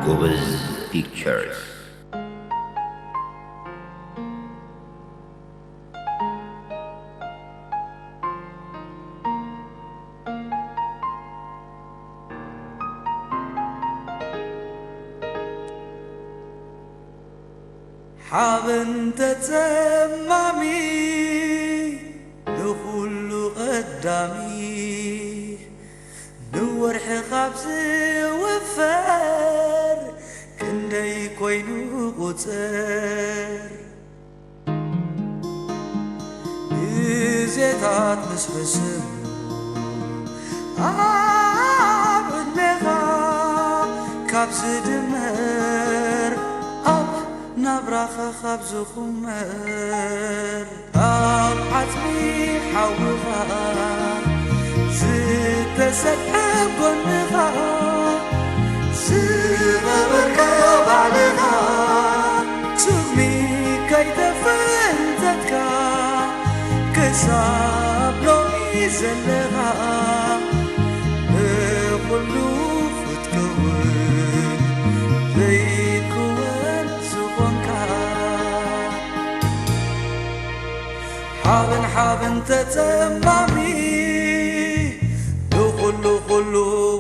ጎበዝ ፒክቸርስ። ሓበን ተጸማሚ ንኹሉ ቀዳሚ ንወርሒ ካብ ዝውፈር ክንደይ ኮይኑ ቁጽር ግዜታት ምስ ሕስም ኣብ ዕድሜኻ ካብ ዝድመር ኣብ ናብራኻ ካብ ዝኹመር ኣብ ዓጽሚ ሓውኻ ዝተሰጥሐ ጎንኻ ዝቐበርካ ባዕልኻ ስሚ ከይተፈንተትካ ክሳብ ሎሚ ዘለኻ ብኹሉ ክትከውን ዘይክወን ዝኾንካ ሓበን ሓበን ተጸማሚ ንኹሉ ኩሉ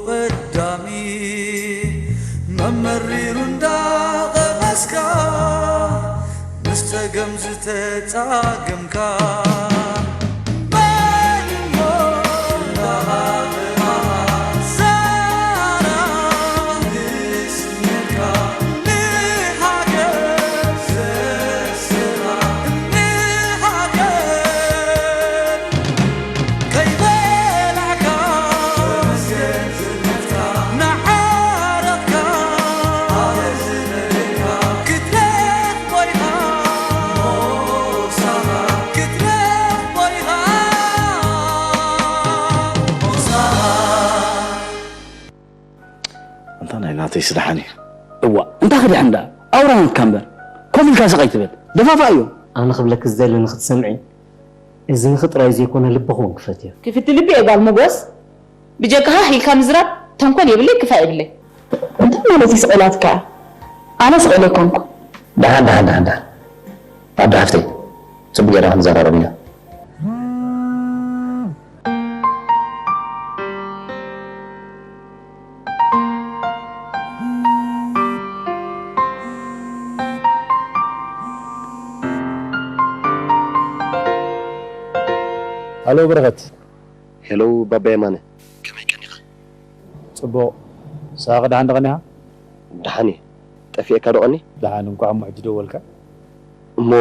ቀዳሚ መመሪሩ እንዳቐመስካ ምስ ጸገም ዝተጻገምካ መን እሞ እንዳሃበ ዛራ ንስሜትካ ንሃገር ዘስራ ንሃገር ኣንታ ናይ ናተይስ ደሓን እዩ። እዋእ እንታይ ክድሕን ደኣ ኣውራ ናትካ እምበር ከምኡ ኢልካ ስቕ ኣይትበል ደፋፋእ እዮም። ኣነ ክብለኪ ዝደሊ ንኽትሰምዒ እዝንኺ ጥራይ ዘይኮነ ልብኺ እውን ክፈትዮ። ክፍቲ ልቢ እየ ጓል መጎስ። ብጀካኻ ኢልካ ምዝራብ ተንኮል የብለይ ክፋእ የብለይ። እንታይ ማለት እዩ ስቕ ኢላትካ? ኣነ ስቕ ኢለ ኣይኮንኩ። ደሓን ደሓን ደሓን ደሓን ኣዶ ሓፍተይ ጽቡቕ ጌርና ክንዘራረብ ኢና። ሃሎ በረኸት። ሄሎ ባባ የማነ፣ ከመይ ቀኒኻ? ጽቡቕ። ሳቕ ደሓን ዶ ቀኒኻ? ደሓን እየ። ጠፊኤካ ዶ ቀኒ? ደሓን፣ እንቋዕ እሞ ሕጂ ደወልካ። እሞ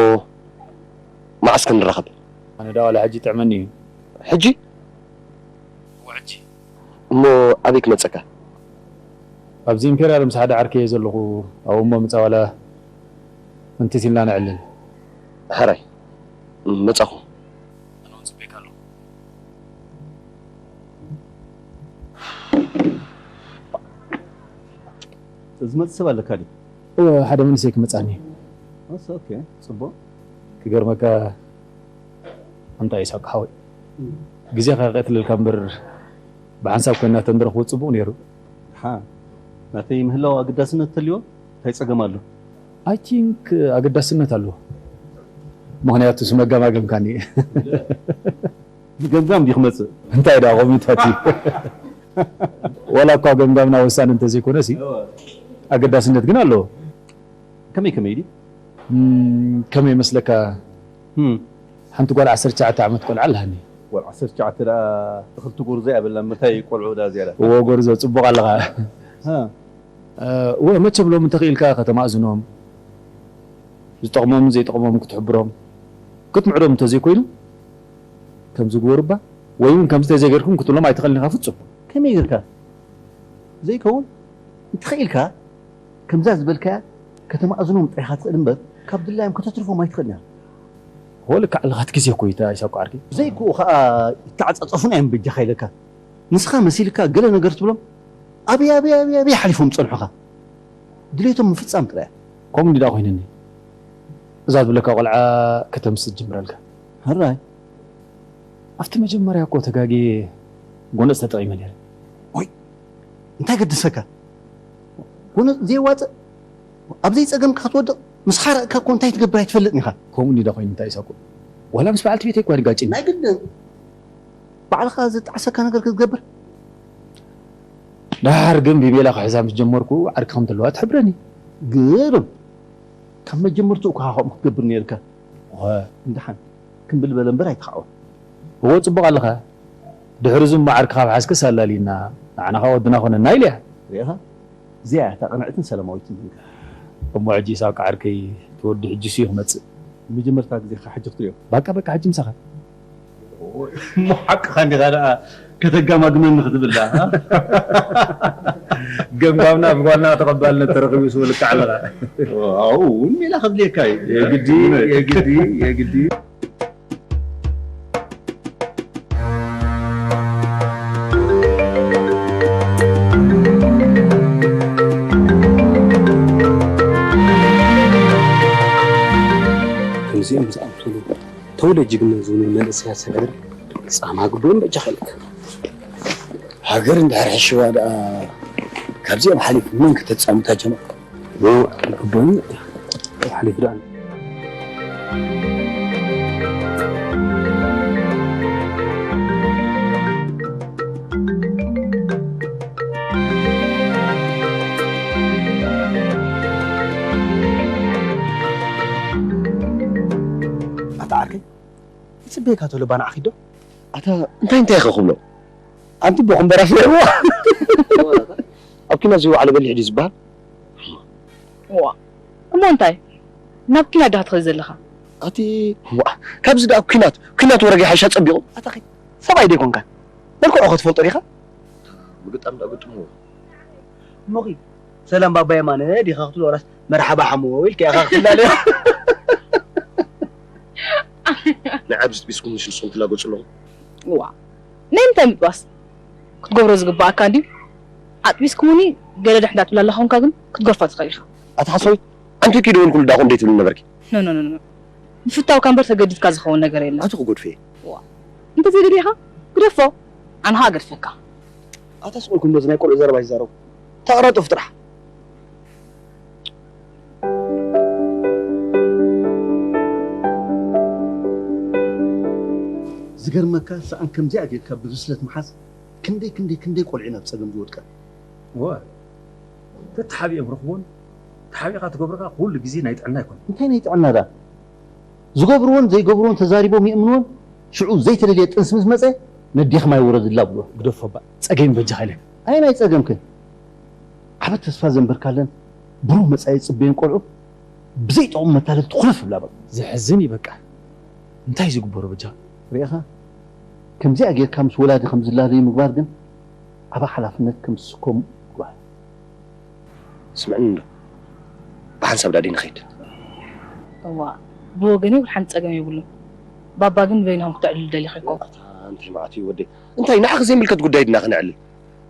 መዓስ ክንራኸብ? ኣነ ደኣ ዋላ ሕጂ ይጥዕመኒ እዩ። ሕጂ? እወ ሕጂ። እሞ ኣበይ ክመጸካ? ኣብዚ ኢምፔርያል ምስ ሓደ ዓርከይ እየ ዘለኹ። ኣብኡ እሞ ምጻእ ዋላ ፍንትት ኢልና ነዕልል። ሕራይ መጻኹ። ኣነ እውን ጽበየካ ኣለኹ። ዝመጽእ ሰብ ኣለካ ድዩ? እወ፣ ሓደ መንእሰይ ክመጻኒ እዩ። ኦኬ፣ ጽቡቕ። ክገርመካ ኣንታ ኢሳቅ ሓወይ፣ ግዜኻ ከእትለልካ እምበር ብሓንሳብ ኮይና ተንረኽቦ ጽቡቕ ነይሩ። ሓ ናተይ ምህላው ኣገዳስነት ተልዮ እንታይ ጸገም ኣሎ? I think ኣገዳስነት ኣለዎ። ምኽንያቱ ስመጋማገምካኒ። ገምጋም ድዩ ክመጽእ? እንታይ ደኣ ኮሚታት እዩ። ወላ እኳ ገምጋምና ወሳኒ እንተዘይኮነሲ ኣገዳስነት ግን ኣለዎ። ከመይ ከመይ ድዩ? እም፣ ከመይ መስለካ? እም። ሓንቲ ጓል ዓሰርተ ትሽዓተ ዓመት ቆልዓ ኣለሃኒ። ጓል ዓሰርተ ትሽዓተ ደኣ እኽልቲ ጎርዞ እያ በላ፣ ምንታይ ቆልዑ ደኣ ዝያዳ? እዎ ጎርዞ፣ ጽቡቕ ኣለኻ። ሃ። እወ መቸም ሎም እንተኽኢልካ ከተማእዝኖም፣ ዝጠቕሞምን ዘይጠቕሞምን ክትሕብሮም፣ ክትምዕዶም እንተዘይኮይኑ ከምዚ ግበሩ እባ ወይ እውን ከምዚ ተዘይገርኩም ክትብሎም ኣይትኽእልን ኢኻ ፍጹም። ከመይ ጌርካ? ዘይከውን እንተኽኢልካ ከምዛ ዝበልካያ ከተማእዝኖም ጥራይ ኢኻ ትኽእል እምበር ካብ ድላዮም ከተትርፎም ኣይትኽእልን ኢኻ። እወ ልክዕ ኣለኻ፣ እቲ ግዜ እኮ እዩ ተባኢሳ እኮ ዓርከይ። ዘይክኡ ኸኣ ይተዓጻጸፉና እዮም በጃኻ ኢለካ። ንስኻ መሲልካ ገለ ነገር ትብሎም ኣበይ ኣበይ ኣበይ ኣበይ ሓሊፎም ዝጸንሑኻ። ድሌቶም ምፍጻም ጥራይ እያ። ከምኡ እንድዩ ደኣ ኮይኑኒ። እዛ ትብለካ ቆልዓ ከተምስ ትጅምረልካ። ሕራይ። ኣብቲ መጀመርያ እኮ ተጋግየ ጎነጽ ተጠቒመ ነይረ። ወይ እንታይ ገድሰካ? ጎነጽ ዘየዋፅእ ኣብ ዘይፀገምካ ክትወድቕ ምስ ሓረቕካ እኮ እንታይ ትገብር ኣይትፈልጥን ኢኻ። ከምኡ እንዲዳ ኮይኑ እንታይ ይሳቁ? ዋላ ምስ በዓልቲ ቤተይ እኳ ድጋጭኒ። ናይ ግድን ባዕልኻ ዝጣዕሰካ ነገር ክትገብር። ድሓር ግን ብሜላ ክሕዛ ምስ ጀመርኩ ዓርኪ ከም ትህልዋ ትሕብረኒ። ግርም። ካብ መጀመርትኡ እኳ ከምኡ ክትገብር ነይርካ። እኸ። እንድሓን ክምብል በለ እምበር ኣይትኻዕወን። እወ ጽቡቕ ኣለኻ። ድሕሪ ዝሞ ዓርኪ ካብ ሓዝክስ ኣላልዩና፣ ንዓና ከኣ ወድና ኮነና ኢለያ። ርኢኻ? እዚኣ እያ እታ ቅንዕትን ሰላማዊትን መንገዲ። እሞ ሕጂ ኢሳቅ ዓርከይ፣ እቲ ወዲ ሕጂስ እዩ ክመጽእ። ንመጀመርታ ግዜኻ ሕጂ ክትሪኦ። ባቃ በቃ ሕጂ ምሳኻ። እሞ ሓቅኻ እንዲኻ ደኣ ከተጋማግመኒ ክትብል ደኣ። ገምጋምና ብጓልና ተቐባልነት ተረኺቡ ስበልካ ኣለኻ። ኣብኡ እውን ሜላ ከድልየካ እዩ። የግዲ፣ የግዲ፣ የግዲ። ከምዚኦም ዝኣምሰሉ ተወደ ጅግና ዝብሉ መንእሰያት ስዕሪ ጻማ ግብኦም በጃ ኸልክ። ሃገር እንድሕር ሕሽዋ ደኣ ካብዚኦም ሓሊፉ መን ከተጻምታ ጀመር? ግብኦም ሓሊፉ ደኣ ኣታ ዓርከይ ይጽበየካ ተሎ ባና ዓኺዶ። ኣታ እንታይ እንታይ ኢኻ ክብሎ? ኣንቲ ቦኹም በራስ ነይርዎ ኣብ ኪና ዘይወዓለ በሊሕ ድዩ ዝበሃል? ዋ እሞ እንታይ ናብ ኪናት ዳኻ ትኸይድ ዘለኻ? ኣቲ ዋ ካብዚ ደኣ ኲናት ኲናት ወረገ ሓይሻ ጸቢቑ። ኣታ ኸይ ሰብኣይ ደይኮንካ መልክዑ ኸ ትፈልጦ ዲኻ? ምግጣም ደኣ ግጥሙ እሞኺ ሰላም ባባ የማነ ዲኻ ክትብሎ ወላስ መርሓባ ሓሞ ኢልካ ኢኻ ክትላለዮ። ንዓብ ዝጥቢስኩም ምሽ ንስኹም ትላገጹ ኣለኹም። ዋ ናይ ምንታይ ምጥባስ ክትገብሮ ዝግባኣካ እንድዩ። ኣጥቢስኩሙኒ ገለ ድሕ እንዳትብላ ኣለኻ ኮንካ ግን ክትገርፋ ትኽእል ኢኻ። ኣታ ሓሳዊት ኣንቲ ኪ ደወልኩሉ ዳኹም ደይትብሉ ነበርኪ። ኖ ኖ ኖ ምፍታውካ እምበር ተገዲድካ ዝኸውን ነገር የለን። ኣቲ ክጎድፌ። እንተዘይደሊኻ ግደፎ። ኣነ ኸኣ እገድፈካ። ኣታ ስቕ ኢልኩም በዚ ናይ ቆልዑ ዘረባ ኣይትዛረቡ። ተቐራጠፉ ጥራሕ። ዝገርመካ ሰኣን ከምዚኣ ጌርካ ብብስለት ምሓዝ ክንደይ ክንደይ ክንደይ ቆልዑ ናብ ጸገም ዝወድቀን። እወ ተተሓቢኦም ረኽቦን ተሓቢእኻ ትገብርካ ኩሉ ግዜ ናይ ጥዕና ኣይኮነን። እንታይ ናይ ጥዕና ደኣ ዝገብርዎን ዘይገብርዎን ተዛሪቦም የእምንዎን ሽዑ ዘይተደልየ ጥንሲ ምስ መጸ ነዴኽማ ይውረድላ ብልዎ። ግደፎ እባ ጸገም በጃኻ ኢለካ። ኣየናይ ጸገምክን ዓቢ ተስፋ ዘንበርካለን ብሩህ መጻኢ ዝጽበየን ቆልዑ ብዘይጠቕሙ መታለልቲ ኩልፍ ይብላ በቃ። ዘሕዝን እዩ በቃ። እንታይ እዩ ዝግበሮ በጃኻ? ርኢኻ ከምዚኣ ጌርካ ምስ ወላዲ ከም ዝላለዩ ምግባር ግን ዓቢ ሓላፍነት ከም ዝስከሙ ግባር። ስምዕኒ እንዶ ብሓንሳብ ዳኣ ደይ ንኸይድ። እዋ ብወገነይ ሓንቲ ጸገም የብሉን። ባባ ግን በይንኹም ክተዕልሉ ደሊኺ እኮ። ኣታ እንታይ መዓት እዩ ወደይ እንታይ ንዓኺ ዘይምልከት ጉዳይ ድና ክነዕልል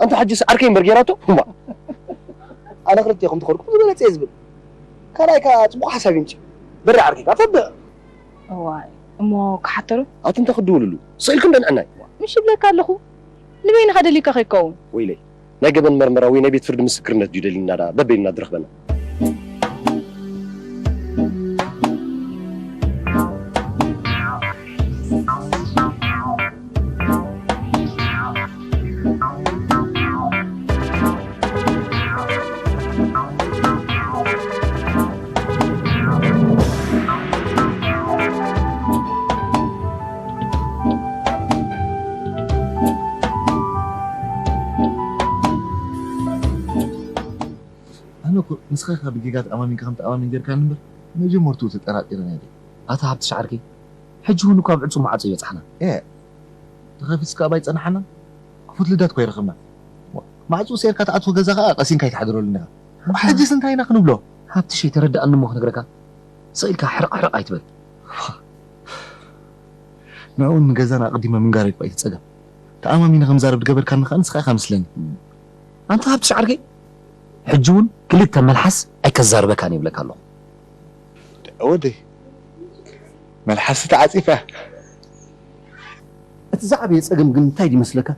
ኣንታ ሕጂስ ዓርከይ እምበር ጌራቶ እማ ኣነ ክልቴኹም ትኸድኩም ዝበለጸ እየ ዝብል ካልኣይ ከኣ ጽቡቕ ሓሳብ ይምጽእ በሪ ዓርከይ ከኣ ፈብዕ እዋይ እሞ ክሓተሩ ኣቲ እንተ ክድውልሉ ስቕ ኢልኩም ደንዕናይ ምሽ ይብለካ ኣለኹ ንበይንኻ ደሊካ ከይከውን ወይለይ ናይ ገበን መርመራ ወይ ናይ ቤት ፍርዲ ምስክርነት ድዩ ደሊና ደኣ በበይንና ድረኽበና። ኣነ እኮ ንስኻ ኢኻ ብጌጋ ተኣማሚንካ ከም ተኣማሚን ጌርካኒ እምበር መጀመርትኡ ተጠራጢረ ነይረ። ኣታ ሃብትሽ ዓርከይ ሕጂ እውን እኮ ኣብ ዕጹው ማዕጾ ኣይበጻሕናን። ኤእ ተኸፊትስ ከኣ ባይጸናሓና ክፉት ልደት እኮ ኣይረኸብናን። ማዕጾ ሰይርካ ትኣትዎ ገዛ ከኣ ቀሲንካ ኣይትሓድረሉን ኢኻ። ሕጂስ እንታይ ኢና ክንብሎ? ሃብትሽ ኣይተረድኣንን እሞ ክነግረካ ስቕ ኢልካ ሕርቕ ሕርቕ ኣይትበል። ንዕኡ ንገዛና ኣቐዲመ ምንጋረይ እኳ ኣይትጸገም። ተኣማሚነ ከም ዛረብ ዝገበርካኒ ከኣ ንስኻ ኢኻ መስለኒ። ኣንታ ሃብትሽ ዓርከይ ሕጂ እውን ክልተ መልሓስ ኣይከዛርበካን እየ ይብለካ ኣለኹ። ወደይ መልሓስ ተዓጺፋ። እቲ ዝዓበየ ጸገም ግን እንታይ ድዩ መስለካ?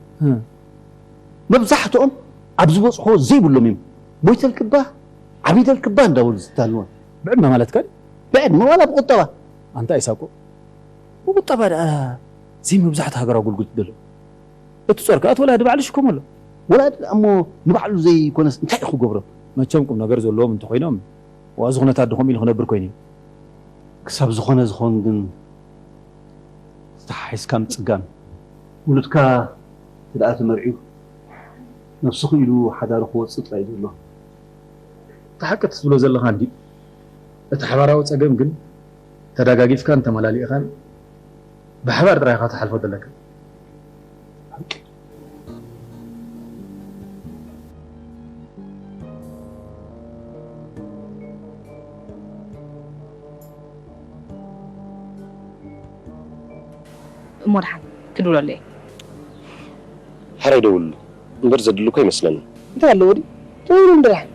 መብዛሕትኦም ኣብ ዝበጽሕዎ ዘይብሎም እዮም ሞይተልክባ ዓቢደልክባ እንዳበሉ ዝታልዋ። ብዕድመ ማለትካ ድዩ? ብዕድመ ዋላ ብቁጠባ። ኣንታ ኢሳቆ፣ ብቁጠባ ደኣ ዘይምብዛሕ እቲ ሃገር ኣገልግሎት ደሎ። እቲ ጾር ከኣ እቲ ወላዲ ባዕሉ ይሽከሞ ኣሎ። ወላዲ ደኣ እሞ ንባዕሉ ዘይኮነስ እንታይ እዩ ክገብሮ? መቸም ቁም ነገር ዘለዎም እንተኾይኖም፣ ዋእ፣ እዚ ኩነታት ድኹም ኢሉ ክነብር ኮይኑ እዩ። ክሳብ ዝኾነ ዝኾን ግን ዝተሓሒዝካ ምጽጋም። ውሉድካ እንተ ደኣ ተመርዕዩ፣ ነብሱ ክኢሉ ሓዳሩ ክወጽእ ጥራይ እዩ ዘሎ። እቲ ሓቂ ትብሎ ዘለኻ እንድዩ። እቲ ሓባራዊ ጸገም ግን ተደጋጊፍካን ተመላሊእኻን ብሓባር ጥራይ ኢኻ ትሓልፎ ዘለካ። እሞ ደሓን ክድውለሉ እየ። ሓራይ ደውልሉ እምበር ዘድሊ እኮ ኣይመስለንን። እንታይ ኣለዎ ድዩ? ደውሉ እንድራሕን።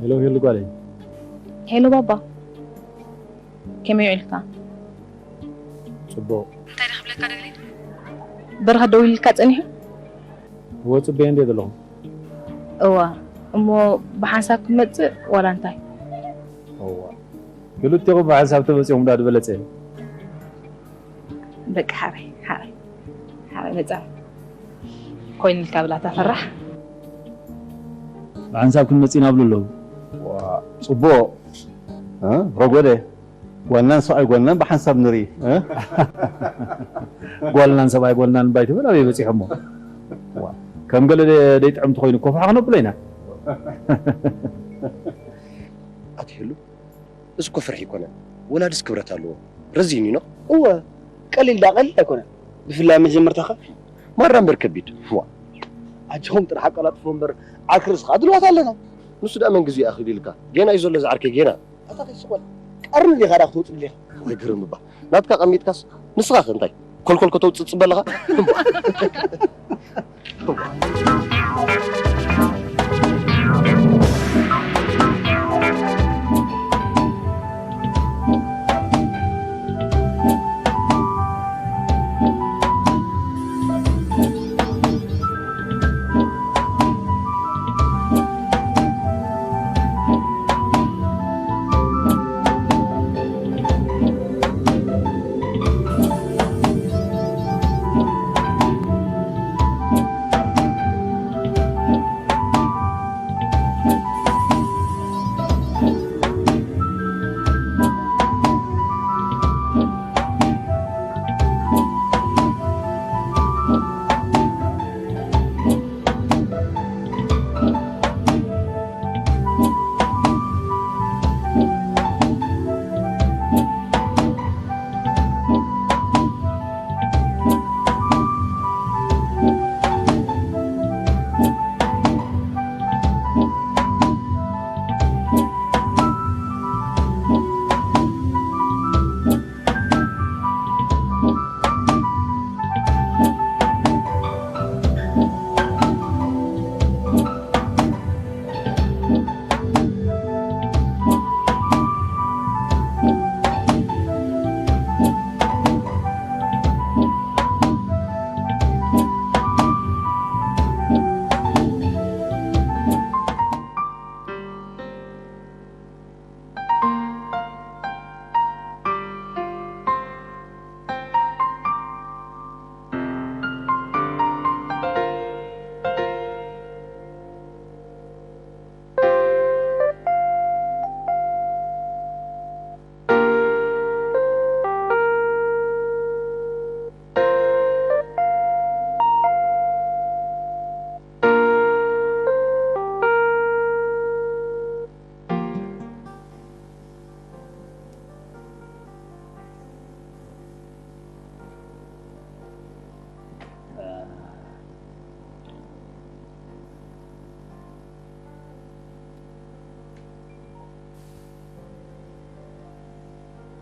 ሄሎ ሄሉ ጓለይ። ሄሎ ባባ፣ ከመይ ውዒልካ? ጽቡቕ። እንታይ ዶ ክብለካ ደልየ? በረኸት ደዊሉልካ ጸኒሑ? እወ ጽቡቕ እንዴ ዘለኹ። እወ፣ እሞ ብሓንሳብ ክመጽእ ዋላ እንታይ? እወ። ክልቲኹም ብሓንሳብ ተመጺኹም ዳ ዝበለጸ። በቃ ሓራይ ሓራይ ሓራይ መጻ ኮይኑልካ ብላ ተፈራሕ። ብሓንሳብ ክንመጽእ ኢና ብሉ ኣለዉ። ዋ፣ ጽቡቕ። እ? ረጎደ። ጓልናን ሰብኣይ ጓልናን ብሓንሳብ ንርኢ። እ? ጓልናን ሰብኣይ ጓልናን እምባይ ትብል ኣበይ በጺሖሞ? ዋ፣ ከም ገለ ደይ ጥዕምቲ ኮይኑ ኮፋሕ ክነብሎ ኢና። ኣትሕሉ እዚ እኮ ፍርሒ ኣይኮነን፣ ወላድስ ክብረት ኣለዎ። ረዚን እዩ ኖ? እወ ቀሊል ዳ ቀሊል ኣይኮነን። ብፍላይ መጀመርታኻ ማራ እምበር ከቢድ። ዋ ኣጆኹም ጥራሕ ኣቀላጥፎ እምበር ዓርኪ ርእስኻ ድልዋት ኣለና። ንሱ ደኣ መን ግዜ ኣኺሉ ኢልካ ጌና እዩ ዘሎ ዝዓርከይ ጌና። ኣታ ከይስቆል ቀርኒ ዲኻ ዳ ክትወጽእ ደሊኻ? ወይ ግርም እባ ናትካ ቀሚጥካስ ንስኻ ከ እንታይ ኮልኮል ከተውጽእ ትጽበ ኣለኻ?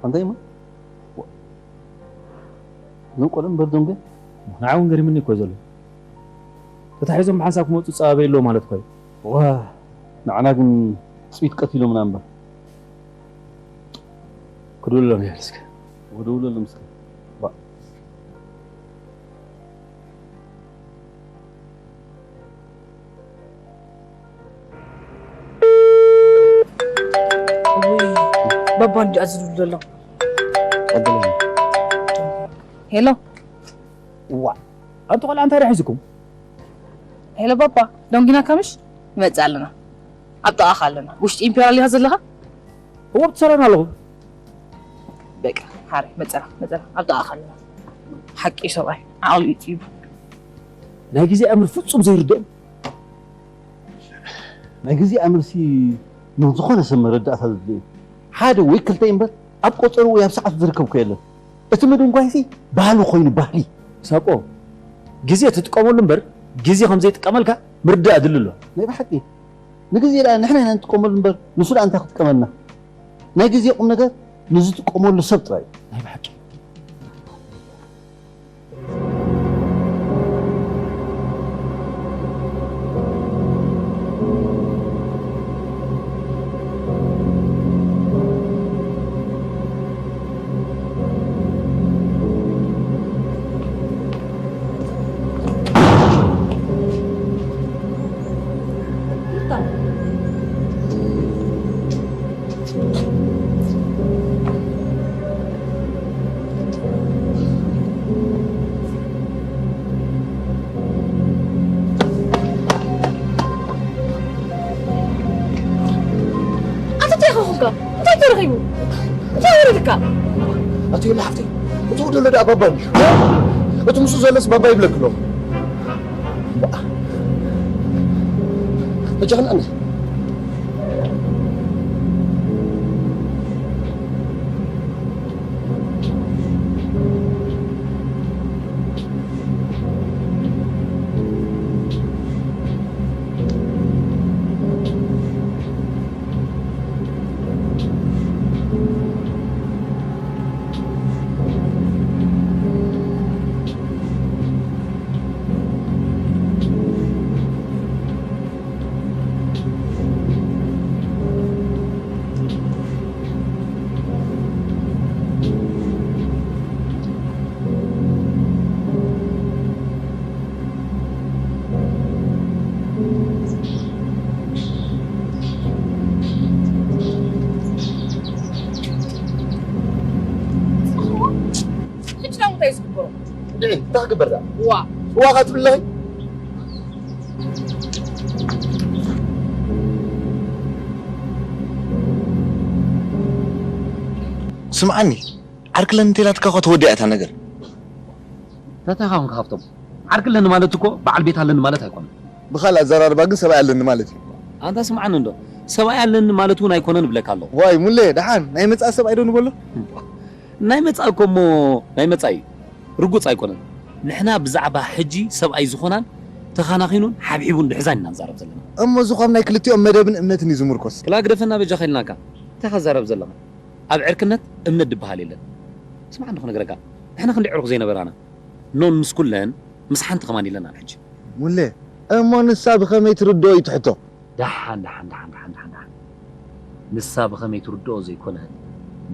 ኣንታይ እሞ እዞም ቆልዑ እምበር ዶም ግን ንዓ እውን ገሪምኒ እኮ ዘሎ። ተታሒዞም ብሓንሳብ ክመፁ ፀባብ የለዎ ማለት እኮ እዩ። ዋ፣ ንዓና ግን ፅቢት ቀቲሎምና እምበር። ክድውለሎም ይበል እስከ። ክድውለሎም እስከ። ዋ። ውይ፣ ባባ እንዲኣ ዝድውል ዘሎ። ቀበለኒ። ሄሎ። ዋ፣ ኣንቲ ቆልዓ እንታይ ደኣ ሒዝኩም? ሄሎ ባባ፣ ደንጊናካ ምሽ? ንመጽእ ኣለና። ኣብ ጥቓኻ ኣለና። ውሽጢ ኢምፔራል ኢኻ ዘለኻ? እወ፣ ብትሰራን ኣለኹ። በቃ፣ ሃረ፣ መጸና፣ መጸና። ኣብ ጥቓኻ ኣለና። ሓቂ ሰብኣይ፣ ዓቕሊ እዩ ጥዩ። ናይ ግዜ ኣምር ፍጹም ዘይርድኦም። ናይ ግዜ ኣምርሲ ንዝኾነ ሰብ መረዳእታ ዘድልዮ እዩ። ሓደ ወይ ክልተ እምበር ኣብ ቆጸሩ ወይ ኣብ ሰዓቱ ዝርከብ እኮ የለን። እቲ ምድንጓይሲ ባህሊ ኮይኑ፣ ባህሊ። ሳቆ፣ ግዜ ትጥቀመሉ እምበር ግዜ ከም ዘይጥቀመልካ ምርዳእ ኣድሊ ኣሎ። ናይ ብሓቂ ንግዜ ደኣ ንሕና ኢና ንጥቀመሉ እምበር ንሱ ደኣ እንታይ ክጥቀመልና? ናይ ግዜ ቁም ነገር ንዝጥቀመሉ ሰብ ጥራይ እዩ። ናይ ብሓቂ። ኣቶ እንታይ ኾንካ? እንታይ ተረኺቡ? እንታይ ወረድካ? ኣቶ የለ ሓፍተይ፣ እቲ ደሎ ደኣ ባባ እዩ። እቲ ምስኡ ዘለስ ባባ ይብለክ ኣሎ። በቃ። በጃኽና ኣነ። ሕጂ ደኣ እንታይ እዩ ዝግበሮ? እንድዒ፣ እንታይ ክግበር ደኣ? ዋ። እዋ፣ ኻትብል ኣለኺ? ስምዓኒ፣ ዓርኪ ለኒ እንተኢላትካ እኮ ተወዲኣ እታ ነገር። እንታይ ኾንካ ሃብቶም? ዓርኪ ኣለኒ ማለት እኮ በዓል ቤት ኣለኒ ማለት ኣይኮነን። ብኻልእ ኣዘራርባ ግን ሰብኣይ ኣለኒ ማለት እዩ። ኣንታ ስምዓኒ እንዶ፣ ሰብኣይ ኣለኒ ማለት እውን ኣይኮነን እብለካ ኣለኹ። ዋይ ሙሌ፣ ደሓን ናይ መጻኢ ሰብኣይ ዶ ንበሎ? ናይ መጻኢ እኮ እሞ ናይ መጻኢ እዩ። ርጉጽ ኣይኮነን። ንሕና ብዛዕባ ሕጂ ሰብኣይ ዝኾናን ተኻናኺኑን ሓብሒቡን ድሕዛን ኢና ንዛረብ ዘለና። እሞ እዚ ኸም ናይ ክልቲኦም መደብን እምነትን እዩ ዝምርኮስ። ክላ ግደፈና በጃኻ ኢልናካ። እንታይ ኢኻ ትዛረብ ዘለኻ? ኣብ ዕርክነት እምነት ድበሃል የለን። ስምዓኒ ክነግረካ፣ ንሕና ክንደይ ዕሩኽ ዘይነበራና። ኖን ምስ ኩለን፣ ምስ ሓንቲ ከማን የለናን ሕጂ። ሙሌ፣ እሞ ንሳ ብኸመይ ትርድኦ እዩ እቲ ሕቶ? ደሓን፣ ደሓን፣ ደሓን፣ ደሓን፣ ደሓን፣ ደሓን። ንሳ ብኸመይ ትርድኦ ዘይኮነ፣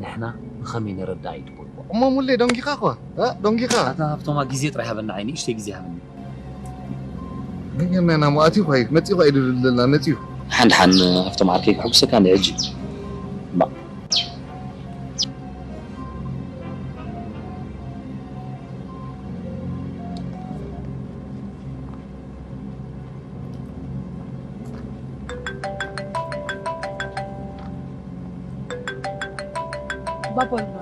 ንሕና ብኸመይ ነረድኣ እዩ እቲ ጎልጎል። እሞ ሙሌ፣ ደንጊኻ እኳ፣ እ፣ ደንጊኻ። ኣታ ሃብቶማ፣ ግዜ ጥራይ ሃበና፣ ኣይ፣ ንእሽተይ ግዜ ሃበኒ። ግን የናና መኣት እዩ ኳይ፣ መጺኡ ኳይ ድልልና፣ መጺኡ። ደሓን፣ ደሓን፣ ሃብቶም ዓርከይ፣ ክሕጉሰካ እንደ ሕጂ። እምባ። ባባ ኣሎ።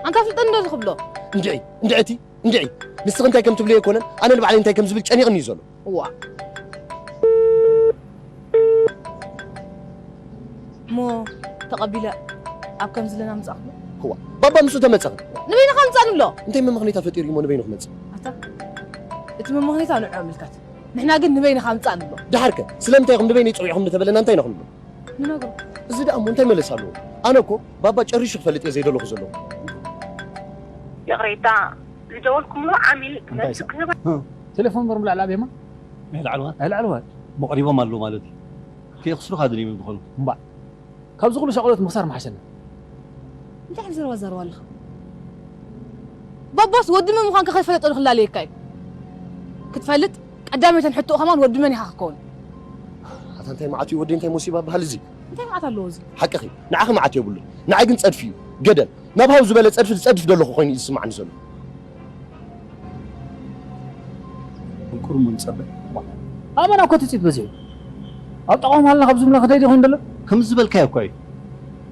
ኣንታ ፍልጠኒ ዶ ዝኽብሎ? እንድዒ፣ እንድዒ እቲ፣ እንድዒ። ንስኺ እንታይ ከም ትብልዮ ኣይኮነን፣ ኣነ ንባዕለይ እንታይ ከም ዝብል ጨኒቕኒ እዩ ዘሎ። እዋ። እሞ ተቐቢለ ኣብ ከምዚ ለና ምጻእኩ? እዋ፣ ባባ ምስኡ ተመጸኺ? ንበይንኻ ምጻእ ንብሎ። እንታይ መመኽነይታ ፈጢሩ እሞ ንበይኑ ክመጽእ? ኣታ፣ እቲ መመኽነይታ ንዕኡ ምልከት። ንሕና ግን ንበይንኻ ምጻእ ንብሎ። ደሓርከ፣ ስለምንታይ ኢኹም ንበይነይ ጸዊዕኹም እንተበለና እንታይ ኢና ክንብሎ? ንነግሮ። እዚ ደኣ እሞ እንታይ መለስ ኣለዎ? ኣነ እኮ ባባ ጨሪሹ ክፈልጥ እየ ዘይደለኹ ዘለኹ። ይቕሬታ፣ ዝደወልኩምሉ ዓሚል እንታይ መልሲ ይስእ? ክህባ ቴሌፎን በር ላዕላ ቤማ ናይ ላዕለዋይ ናይ ላዕለዋይ እሞ ቀሪቦም ኣለዉ ማለት እዩ። ከየኽስሩኻ ድልዮም እዮም ዝኾኑ። እምባእ፣ ካብዚ ኩሉ ሻቕሎት ምኽሳር ምሓሸና። እንታይ ዓይነት ዘረባ ትዛረብ ኣለኻ? ባባስ ወዲ መን ምዃንካ ከይፈለጠ ዶ ክላለየካ እዩ? ክትፈልጥ ቀዳመይተን ሕቶኡ ከማን ወዲ መን ኢኻ ክትከውን? ኣታ እንታይ መዓት እዩ ወዲ እንታይ ሞሲባ በሃል እዚ? እንታይ መዓት ኣለዎ እዚ? ሓቅኺ፣ ንዓኺ መዓት የብሉን። ንዓይ ግን ጸድፊ እዩ፣ ገደል። ናብ ሃው ዝበለ ጸድፊ ዝጸድፍ ዘለኹ ኮይኑ እዩ ዝስማዕኒ ዘሎ። እንቁርሙ ንጸበ። ኣመና እኮ ትጽቢት በዚሑ። ኣብ ጠቓሚ ሃልና ካብ ዝብላ ክደይ ዲኹም ደሎ? ከም ዝበልካዮ እኮ እዩ።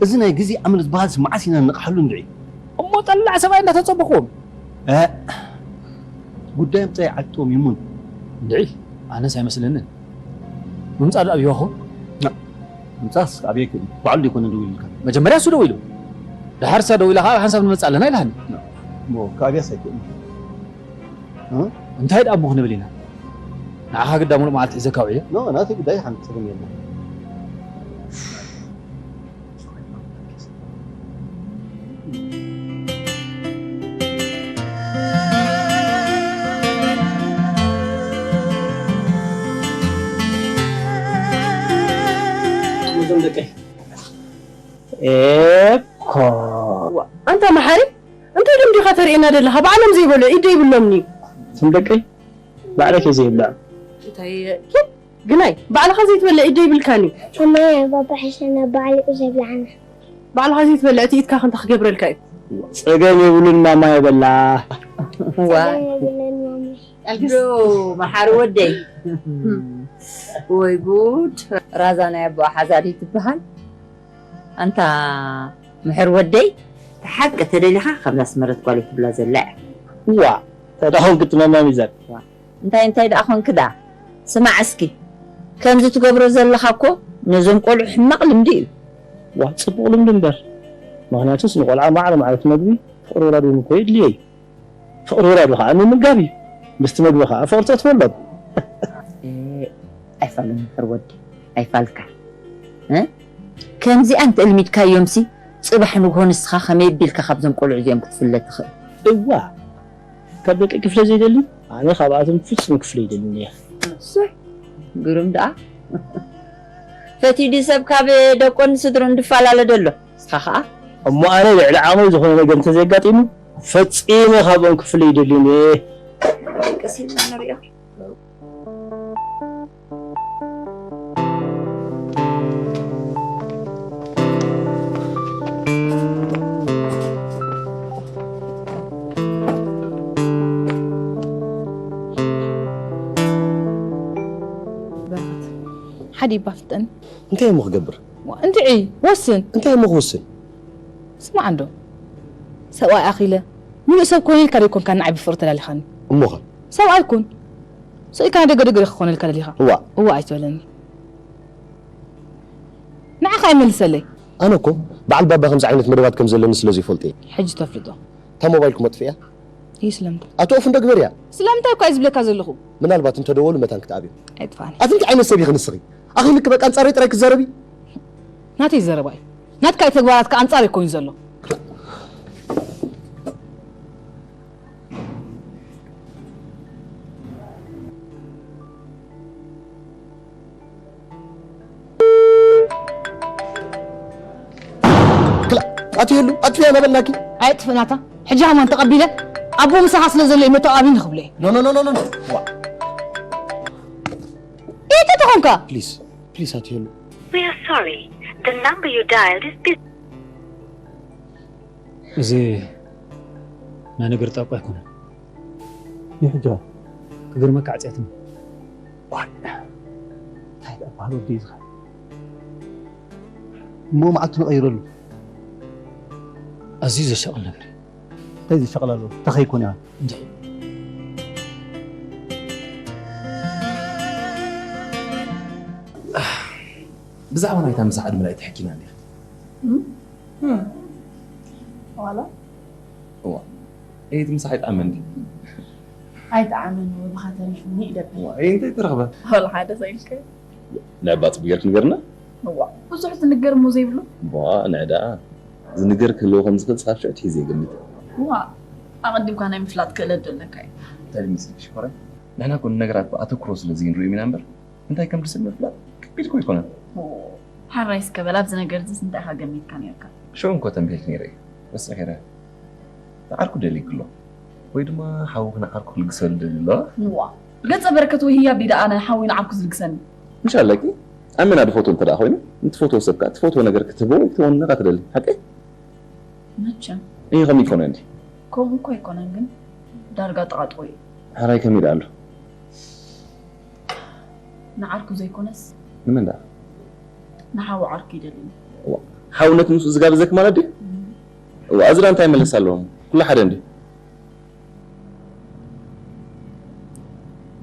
እዚ ናይ ግዜ ኣመል ዝበሃልስ መዓስ ኢና ንነቕሓሉ እንድዒ? እሞ ጠላዕ ሰብኣይ እንዳተጸበኹዎም። እ፣ ጉዳዮም ጥራይ ዓጥዎም ይሙን። እንድዒ፣ ኣነስ ኣይመስለንን። ምምጻእ ዶ ኣብይዋኹም? ና፣ ምምጻእስ ኣብየክን። ባዕሉ ዶ ይኮነ ደዊሉልካ? መጀመርያ እሱ ደዊሉ። ደሓር እሳ ደዊላ ከኣ ሓንሳብ ንመጽእ ኣለና ኢላሃኒ። ና፣ እሞ ከኣብያስ ኣይክእልን። እ? እንታይ ደኣ እሞ ክንብል ኢና? ንዓኻ ግዳ ሙሉእ መዓልቲ ሒዘካ ውዒለ። ኖ፣ ናተይ ጉዳይ ሓንቲ ትርጉም የለን። እዞም ደቀይ። ኤኮ። ዋ፣ ኣንታ መሓሪ፣ እንታይ ደም ዲኻ ተርእየና ደለኻ? ባዕሎም ዘይበልዑ ኢድ ዶ ይብሎምን እዩ? እዞም ደቀይ፣ ባዕለይ ከ ዘይብልዖም። እንታይ፣ ኪድ፣ ግናይ፣ ባዕልኻ ዘይትበልዕ ኢድ ዶ ይብልካን እዩ? እማይ፣ ባባ ሕሸና፣ ባዕሉ እዩ ዘብልዓና። ባዕልኻ ዘይትበልዕ እቲ ኢድካ ከ እንታይ ክገብረልካ እዩ? ጸገም የብሉን ማማ የበላ። ዋ። ጸገም የብሉን ማማ። ዶ መሓሪ ወደይ። ወይ ጉድ። ራዛ ናይ ኣቦኣ ሓዛ ድዩ ትበሃል? ኣንታ ምሕር ወደይ፣ እቲ ሓቂ ተደሊኻ ከምዛ ኣስመረት ጓለይ ትብላ ዘላ እያ። ዋ፣ እንታይ ደኣ ኾንኪ እቲ ማማ ሚዛን? ዋ፣ እንታይ እንታይ ደኣ ኾንኪ ደኣ? ስማዕ እስኪ፣ ከምዚ ትገብሮ ዘለኻ እኮ ነዞም ቆልዑ ሕማቕ ልምዲ እዩ። ዋ፣ ጽቡቕ ልምዲ እምበር። ምኽንያቱስ ንቆልዓ ማዕረ መዓልቲ መግቢ ፍቕሪ ወላዲኦም እኮ የድልዮ እዩ። ፍቕሪ ወላዲ ኸኣ ምምጋብ እዩ። ምስቲ መግቢ ኸኣ ፍቕሪ ተእትወሎም። እ፣ ኣይፋሉን ምሕር ወዲ፣ ኣይፋልካ። እ? ከምዚኣ እንተእልሚድካዮምሲ፣ ጽባሕ ንግሆ ንስኻ ከመይ ኣቢልካ ካብዞም ቆልዑ እዚኦም ክትፍለ ትኽእል? እዋ፣ ካብ ደቂ ክፍለ ዘይደሊ፣ ኣነ ካብኣቶም ፍጹም ክፍለ ይደልን እየ። እሰይ፣ ግሩም ደኣ። ፈትዩ ድዩ ሰብ ካብ ደቆን ስድሩን ዝፈላለ ደሎ? ንስኻ ኸኣ? እሞ ኣነ ልዕሊ ዓቕመይ ዝኾነ ነገር እንተዘየጋጢሙ፣ ፈጺመ ካብኦም ክፍለ ይደልን እየ። ቀስ ኢልና ንሪኦ። በረኸት፣ ሓደ ይባ ፍጠን። እንታይ እሞ ክገብር? ዋ፣ እንድዒ፣ ወስን። እንታይ እሞ ክውስን? ስማዕ እንዶ፣ ሰብኣይ ኣኺለ፣ ምሉእ ሰብ ኮነ ኢልካ ዶ ኣይኮንካ ንዓይ ብፍቕሪ ተላሊኻኒ? እሞኸ? ሰብኣይ ኩን። ስቕ ኢልካ ናይ ደገ ደገ ዶ ክኾነልካ ደሊኻ? እዋእ። እዋእ ኣይትበለኒ። ንዓኻ ኣይመልሰለይ። ኣነ እኮ በዓል ባባ ከምዚ ዓይነት መደባት ከም ዘለኒ ስለ ዘይፈልጦ እየ። ሕጂ ተፍልጦ። እታ ሞባይልኩም ኣጥፊእያ? እይ ስለምንታይ? ኣቶ ኦፍ እንዶ ግበርያ። ስለምንታይ እኳ እየ ዝብለካ ዘለኹ። ምናልባት እንተደወሉ መታን ክትኣብዮም። ኣይጥፋእኒ። ኣቲ እንታይ ዓይነት ሰብ ኢኺ ንስኺ? ኣኺልክ በቃ ኣንጻረይ ጥራይ ክትዛረቢ? ናተይ ዘረባ እዩ። ናትካ እዩ ተግባራትካ ኣንጻረይ ኮይኑ ዘሎ። ክላ፣ ኣትየሉ፣ ኣጥፍያ እናበልናኪ። ኣየጥፍእናታ። ሕጂ ሃማን ተቐቢለ፣ ኣቦ ምሳኻ ስለ ዘሎ እዩ መተኣቢ ንኽብሎ እየ። ኖ፣ ኖ፣ ኖ፣ ኖ፣ ኖ። ዋ። ኢቲ ተኾንካ? ፕሊስ፣ ፕሊስ ኣትየሉ። We are sorry. The number you dialed is busy. እዚ ናይ ነገር ጣቋ ኣይኮነን። ይሕጃ። ክገርመካ ዓጽያትኒ። ዋይ፣ እንታይ ደኣ በሃል ወደይ ዝኻ? እሞ መዓልቱ ንቐይረሉ። ኣዝዩ ዘሻቕል ነገር እዩ። እንታይ ዘሻቕል ኣሎ? እንታይ ከይኮነ እያ? እንድዒ። ብዛዕባ ናይታ ምሳሕ ዕድመ ላይ ተሐኪና እንዲኻ? እም። እም። ዋላ? እዋ። እይ፣ እቲ ምሳሕ ኣይጠዓመን ድዩ? ኣይጠዓመን፣ ወድኻ ተሪፉኒ ይደብል። እዋ፣ እይ፣ እንታይ ተረኽበ? ዋላ ሓደ ሳይልከ? ንዕባ ጽቡቅ ጌርክ ንገርና። እዋ፣ ብዙሕ ዝንገር እሞ ዘይብሉ። እዋ፣ ንዕዳ ዝንገር ክህልዎ ከም ዝኽእል ጽሓፍ ሽዑ ትሒዘ ይገምት። እዋ፣ ኣቐዲምካ ናይ ምፍላጥ ክእለት ዘለካ እዩ። እንታይ ይመስልሽ ሽኮራይ? ንሕና እኮ ንነገራት ብኣተኩሮ ስለ ዘይንርእዮም ኢና እምበር፣ እንታይ ከም ድስብ ምፍላጥ ከቢድ እኮ ኣይኮነን። ኦ፣ ሓራይ እስከ በል፣ ኣብዚ ነገር እዚስ እንታይ ኢኻ ገሚትካ ነይርካ? ሽዑ እኮ ተንቢህልኪ ነይረ እየ። ረሲዕኪ ዶ? ንዓርኩ ደልይኪ ኣሎ። ወይ ድማ ሓውኺ ንዓርኩ ክልግሰሉ ደልዩ ኣሎ። ዋ፣ ገጸ በረከት ወይ ህያብ ድዩ ደኣ ንሓወይ ንዓርኩ ዝልግሰኒ? ምሽ ኣለኪ? ኣመና ድፈትዎ እንተ ደኣ ኮይኑ፣ ንትፈትዎ ሰብ ከኣ ትፈትዎ ነገር ክትህቦ ወይ ክትወንኻ ትደሊ። ሓቀይ? መቸም። ይህ ከምኡ ይኮነ እንዲ? ከምኡ እኮ ኣይኮነን፣ ግን ዳርጋ ጠቓጥቆ እዩ። ሕራይ ከመይ ደኣ ኣሎ? ንዓርኩ ዘይኮነስ፣ ንመን ደኣ? ንሓው ዓርኩ ይደልኒ። እዋ፣ ሓውነት ምስኡ ዝጋብዘኪ ማለት ድዩ? እዋ፣ እዚ ደኣ እንታይ መለስ ኣለዎም? ኩሉ ሓደ እንዲ?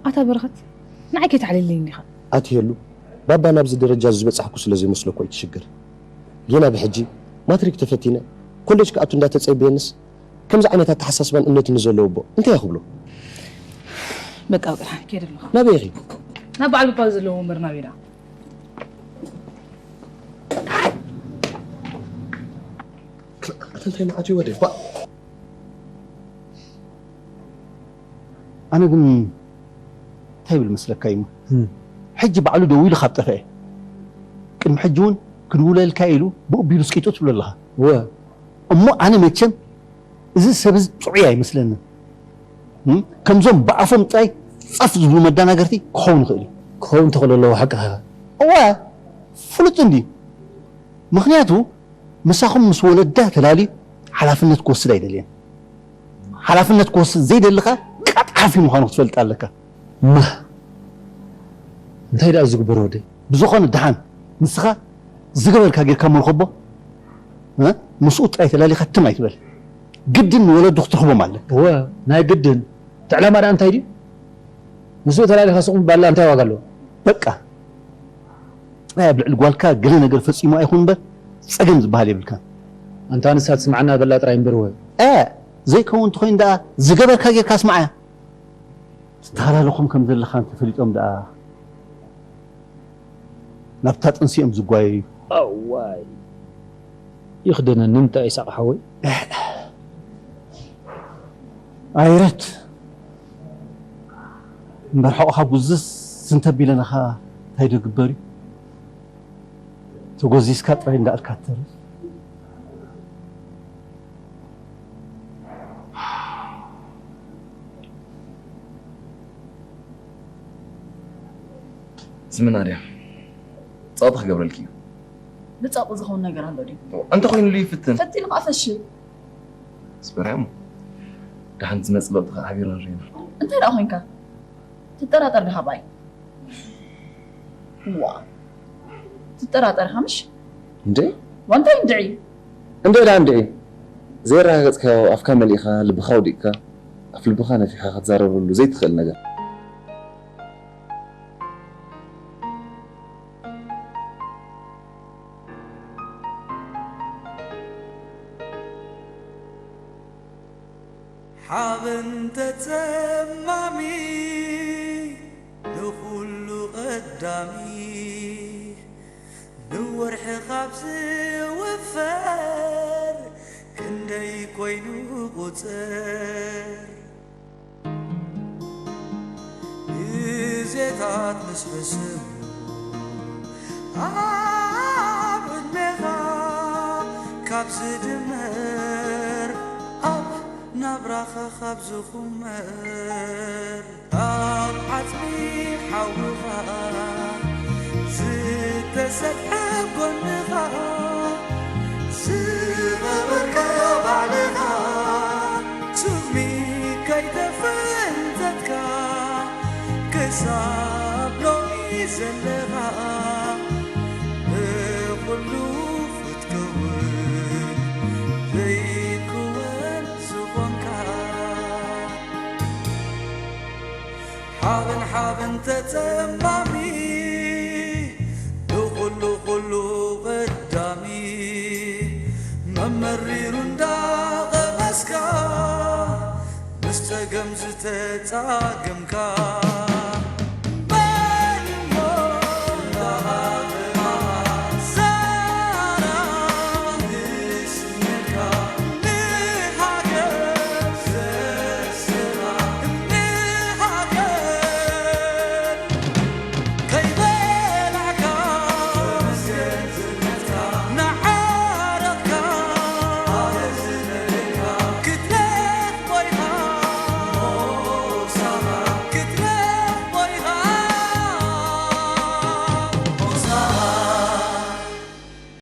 ኣታ በረኸት፣ ንዓይ ከይተዕልልኒ ኢኻ። ኣትየሉ፣ ባባ ናብዚ ደረጃ እዚ ዝበጻሕኩ ስለ ዘይመስለኮ እዩ ትሽግር። ጌና ብሕጂ ማትሪክ ተፈቲነ ኮሌጅ ክኣቱ እንዳተጸበየንስ ከምዚ ዓይነት ኣተሓሳስባን እምነትን ንዘለዎ ኣቦ እንታይ ክብሎ? በቃ፣ በቃ፣ ከይደ ኣለኹ። ናበይ ኢኺ? ናብ በዓል ባባ ዘለዎ ወንበር ናበይ ደኣ? ኣታ እንታይ መዓት እዩ ወደይ? ኳ! ኣነ ግን እንታይ ይብል መስለካ እዩ? እም። ሕጂ ባዕሉ ደዊሉ ካብ ጠፍአ፣ ቅድሚ ሕጂ እውን ክድውለልካ ኢሉ ብኡ ቢሉ ስቂጡ ትብሎ ኣለኻ። እወ። እሞ ኣነ መቸም እዚ ሰብ እዚ ጥዑይ ኣይመስለንን። እም? ከምዞም ብኣፎም ጥራይ ጸፍ ዝብሉ መዳናገርቲ ክኸውን ይኽእል እዩ። ክኸውን እንተኽእሎ ኣለዎ፣ ሓቅኻ። እወ፣ ፍሉጥ እንዲ። ምኽንያቱ ምሳኹም ምስ ወለዳ ተላልዩ ሓላፍነት ክወስድ ኣይደልየን። ሓላፍነት ክወስድ ዘይደሊ ከኣ ቀጥዓፊ ምዃኑ ክትፈልጥ ኣለካ። ማህ! እንታይ ደኣ ዝግበሮ ወደይ? ብዝኾነ ደሓን ንስኻ ዝገበርካ ጌርካ መርኸቦ፣ እ? ምስኡ ጥራይ ተላሊኻ ትም ኣይትበል። ግድን ንወለዱ ክትረኽቦም ኣለካ። እወ፣ ናይ ግድን። እቲ ዕላማ ደኣ እንታይ ድዩ? ምስኡ ተላሊኻ ስቕ ምባል እንታይ ዋጋ ኣለዎ? በቃ። ጥራይ ኣብ ልዕሊ ጓልካ ገለ ነገር ፈጺሙ ኣይኹን እምበር ጸገም ዝበሃል የብልካን። ኣንታ ንሳ ትስምዓና በላ ጥራይ እምበር ወ። እ፣ ዘይከውን እንተኾይኑ ደኣ ዝገበርካ ጌርካ ኣስምዓያ። ትተሃላለኹም ከም ዘለኻ እንተፈሊጦም ደኣ ናብታ ጥንሲ እዮም ዝጓየዩ። ኣዋይ። ይኽደነኒ እንታይ ይሳቕ ሓወይ? ኣይረት እምበር ሕቑኻ ጉዝዝ እንተቢለናኻ እንታይ ዶ ግበር እዩ? ተጎዚዝካ ጥራይ እንዳኣልካ ትተርፍ። ስሚ ናድያ፣ ጸቕጢ ክገብረልኪ እዩ። ብጸቕጢ ዝኸውን ነገር ኣሎ ድዩ? እንተ ኮይኑሉ ይፍትን። ፈቲኑ ከኣ ፈሽል። ስበርያ እሞ፣ ደሓን ዝመጽእ ለውጢ ከኣ ሓቢርና ንርእዮ። እንታይ ደኣ ኮይንካ? ትጠራጠር ዲኻ ብኣይ? ዋ፣ ትጠራጠር ኢኻ ምሽ? እንዴ? ዋንታይ እንድዒ? እንዴ ደኣ እንድዒ? ዘየረጋገጽካዮ ኣፍካ መሊእካ፣ ልብኻ ኣውዲቕካ፣ ኣፍ ልብኻ ነፊሕካ ክትዛረበሉ ዘይትኽእል ነገር። ሓበን ተጸማሚ ንኹሉ ቀዳሚ፣ ንወርሒ ካብ ዝውፈር ክንደይ ኮይኑ ቁጽር። ግዜታት ምስ ሕስም ኣብ ዕድሜኻ ካብ ዝድመር ኣብ ናብራኻ ካብ ዝኹመር ኣብ ዓጽሚ ሓውኻ ዝተሰብሐ ጎንኻ ዝገበርካዮ ባዕልኻ ስሚ ከይተፈንተትካ ክሳብ ሎሚ ዘለኻ ብኹሉ ክትከውን ዘይክወን ዝኾንካ። ሓበን ሓበን ተጸማሚ ንኹሉ ኩሉ ቀዳሚ መመሪሩ እንዳቐመስካ ምስ ጸገም ዝተጻገምካ